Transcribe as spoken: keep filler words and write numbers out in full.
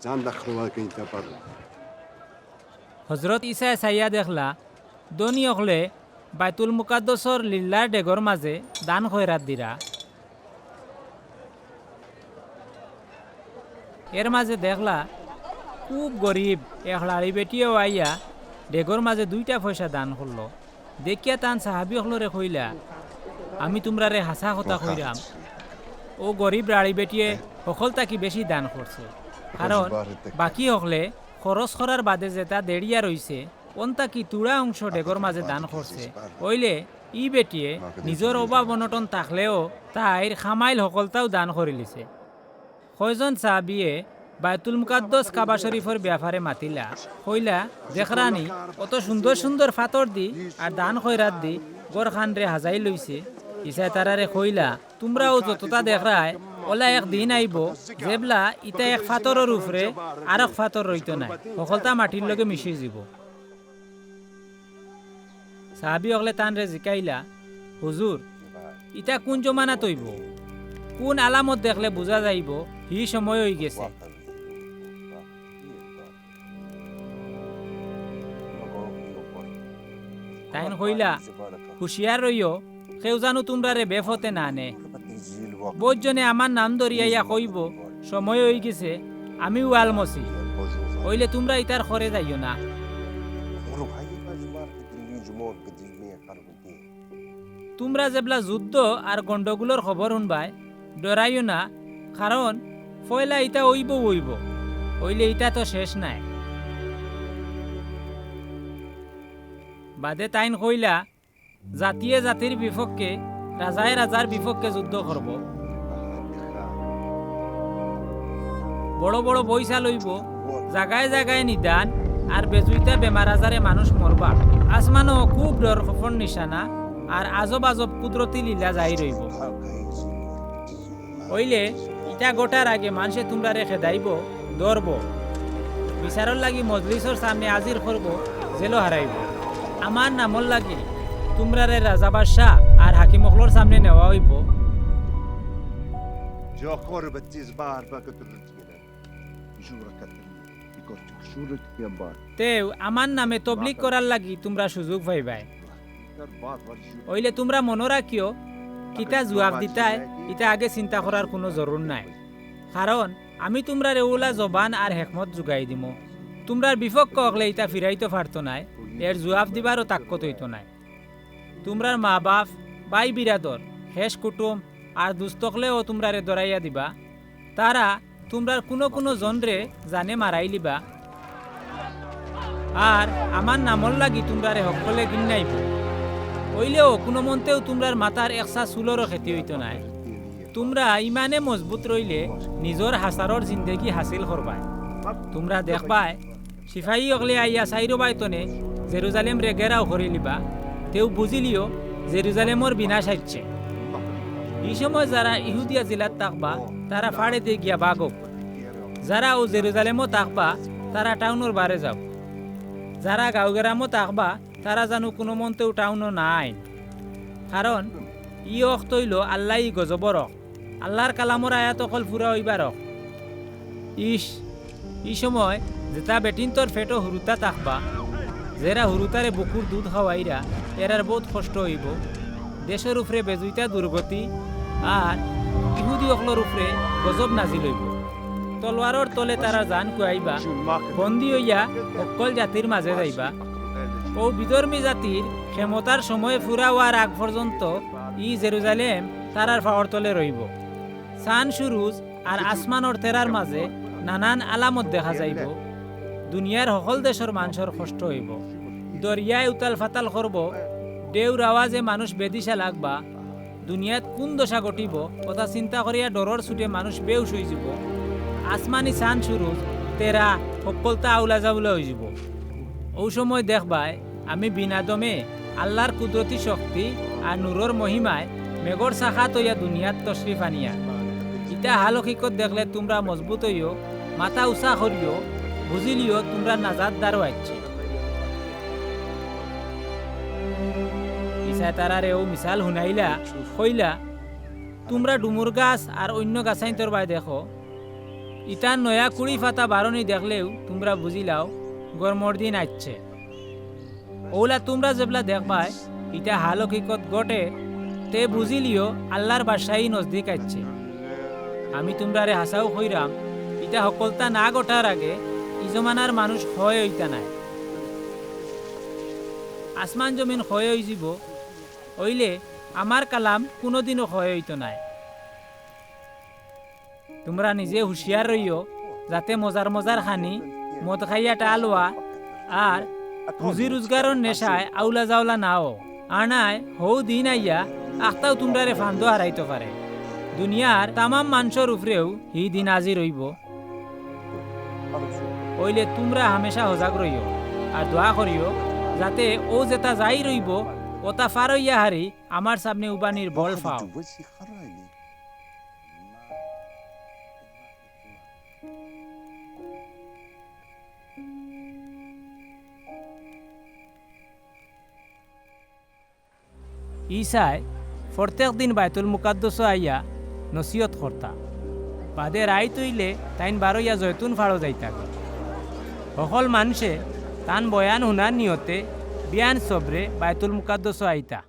চান্দ আখরোয়া কিনতে পারো। হজরত ইছায় চাইয়া দেখলা, ধনী অকলে বায়তুল মুকাদ্দসর লিল্লার ডেগর মাজে দান খয়রাত দিরা। এর মাজে দেখলা, খুব গরিব এক লাড়ি বেটিয়েও আইয়া ডেগর মাজে দুইটা পয়সা দান করলো। দেখিয়া তান সাহাবি অকলরে কইলা, "আমি তুমরারে হাছা কথা কইরাম, অউ গরিব লাড়ি বেটিয়ে হকল থাকি বেশি দান করছে, কারণ বাকি অকলে খরচ করার বাদে যেটা দেড়িয়া রইছে, অন থাকি থুড়া অংশ ডেগর মাজে দান করছে। অইলে ই বেটিয়ে নিজর অভাব অনটন থাকলেও তাইর কামাইল হকলতাউ দান করিলিছে।" কয়জন সাহাবিয়ে বায়তুল মুকাদ্দস কাবা শরীফর ব্যাপারে মাতিলা, কইলা, "দেখরানি, অত সুন্দর সুন্দর ফাতর দি আর দান খয়রাত দি ঘরখানরে হাজাই লইছে।" ইছায় তারারে কইলা, "তুমরাও যততা দেখরায়, অলা এক দিন আইবো, যেবলা ইতা এক ফাতরর উপরে আরক ফাতর রইতো নায়, হকলতা মাটির লগে মিশি যিবো।" সাহাবি অকলে তানরে জিকাইলা, "হুজুর, ইতা কুন জমানাত অইবো? কুন আলামত দেখলে বুঝা যাইবো হি সময় অইগেছে?" তাইন কইলা, "হুঁশিয়ার রইও, কেউ জানু তুমরারে বেফতে না নে। বউত জনে আমার নাম ধরিয়া কইবো, 'সময় অইগেছে, আমি ওয়াল মসি।' অইলে তুমরা ইতার খরে যাইও না।" তুমরা যেবলা যুদ্ধ আর গন্ডগোলর খবর হুনবায়, ডরাইও না, কারণ পয়লা ইতা অইবো অইবো, অইলে ইতা তো শেষ নায়। বাদে তাইন কইলা, "জাতিয়ে জাতির বিপক্ষে, রাজায় রাজার বিপক্ষে যুদ্ধ করবো। বড় বড় বৈশা লইবো, জাগায় জাগায় নিদান, আর বেজুইতা বেমার আজারে মানুষ মরবা। আসমানো খুব ডর খফর নিশানা, আর আজব আজব কুদরতি লীলা জাহির অইবো।" অইলে ইতা ঘটার আগে মানষে তুমরারে খেদাইবো, ধরবো, বিচারর লাগি মজলিসর সামনে হাজির করবো, জেলো হারাইবো। আমার নামর লাগি তুমরারে রাজা বাদশা আর হাকিম অকলর সামনে নেওয়া অইবো। তেউ আমার নামে তবলিগ করার লাগি তুমরা সুযোগ পাইবায়। অইলে তুমরা মনো রাখিও, কিতা জুয়াব দিতায়, ইতা আগে চিন্তা করার কুনু জরুর নাই। কারণ আমি তুমরারে অউলা জবান আর হেকমত জুগাই দিমু, তুমরার বিপক্ষ অকলে ইতা ফিরাইতো পারতো নায়, এর জুয়াব দিবারও তাক্কত অইতো নায়। তুমরার মা-বাফ, ভাই-বিরাদর, খেশ-কুটুম আর দুস্ত অকলেও তুমরারে ডরাইয়া দিবা। তারা তুমরার কুনু কুনু জনরে জানে মারাইলিবা। আর আমার নামর লাগি তুমরারে হক্কলে ঘিন্নাইবো। অইলেও কুনুমন্তেও তুমরার মাথার একছা চুলরও ক্ষতি অইতো নায়। তুমরা ইমানে মজবুত রইলে নিজর হাছারর জিন্দেগি হাছিল করবায়। তুমরা দেখবায়, সিপাহী অকলে আইয়া চাইরোবায় তনে জেরুজালেমরে ঘেরাও করিলিবা, তেউ বুঝিলিও জেরুজালেমর বিনাশ আইছে। ই সময় যারা ইহুদিয়া জিলাত থাকবা, তারা ফাড়েদি গিয়া বাগউক। যারা অউ জেরুজালেমো থাকবা, তারা টাউনর বারে যাউক। যারা গাঁওগেরামো থাকবা, তারা জানু কুনুমন্তেউ টাউনো না আইন। কারণ ই অক্ত অইলো আল্লায়ী গজবর অক্ত। আল্লার কালামর আয়াত অকল পুরা অইবার অক্ত। ইশ, ই সময় যেতা বেটিন্তর পেটো হুরুতা থাকবা, যেরা হুরুতারে বুকুর দুধ খাওয়াইরা, এরার বউত কষ্ট অইবো। দেশর উপরে বেজুইতা দুর্গতি আর ইহুদি অকলর উপরে গজব নাজিল অইবো। তলোয়ারর তলে তারার জান খুয়াইবা, বন্দী অইয়া হক্কল জাতির মাজে যাইবা। অউ বিধর্মী জাতির ক্ষেমতার সময় পুরা অওয়ার আগ পর্যন্ত ই জেরুজালেম তারার পাওর তলে রইবো। চান সুরুজ আর আসমানর তেরার মাজে নানান আলামত দেখা যাইবো। দুনিয়ার হকল দেশর মানষর কষ্ট অইবো। দরিয়ায় উতাল-ফাতাল করবো, ঢেউর আওয়াজে মানুষ বেদিশা লাগবা। দুনিয়াত কুন দশা ঘটিবো, অতা চিন্তা করিয়া ডরর ছুটে মানুষ বেহুশ অইযিবো। আসমানি চান সুরুজ, তেরা, হক্কলতা আউলা-জাউলা অইযিবো। অউ সময় দেখবায়, আমি বিন আদমে আল্লার কুদরতি শক্তি আর নূরর মহিমায় মেঘর চাকাত অইয়া দুনিয়াত তশরিফ আনিয়ার। ইতা হাল হকিকত দেখলে তুমরা মজবুত অইও, মাথা উচা করিও, বুঝিলিও তুমরার নাজাত দ্বারো আইছে। ইছায় তারারে অউ মিছাল হুনাইলা, কইলা, তুমরা ডুমুর গাছ আর অইন্য গাছাইন্তর বায় দেখো, ইতার নয়া কুড়ি পাতা বারনি দেখলেউ তুমরা বুঝিলাও গরমর দিন আইচ্ছে। অউলা তুমরা যেবলা দেখবায় ইতা হাল হকিকত ঘটে, তে বুঝিলিও আল্লার বাদশাহী নজদিক আইচ্ছে। আমি তুমরারে হাছাউ কইরাম, ইতা হকলতা না ঘটার আগে ই জমানার মানুষ ক্ষয় অইতা নায়। আসমান জমিন ক্ষয় অইযিবো, অইলে আমার কালাম কুনুদিনও ক্ষয় অইতো নায়। তুমরা নিজে হুঁশিয়ার রইও, যাতে মজার মজার খানি, মদ খাইয়া টাল অওয়া, আর রুজি রুজগারর নেশায় আউলা জাউলা না অও। আনায় হউ দিন আইয়া আখতাউ তুমরারে ফান্দো হারাইতো পারে। দুনিয়ার তামাম মানষর উপরেউ হি দিন আজির অইবো। অইলে তুমরা হামেশা হজাগ রইও, আর দোয়া করিও, যাতে অউ যেতা যাইর অইবো, অতা ফার অইয়া হারি আমার সামনে উবানির বল ফাও। ইছায় পরতেক দিন বায়তুল মুকাদ্দসো আইয়া নসিহত করতা। বাদে রাইত অইলে তাইন বারইয়া জয়তুন ফাড়ো যাইতাগি। হকল মানষে তান বয়ান হুনার নিয়তে বিয়ান সবরে বায়তুল মুকাদ্দসো আইতা।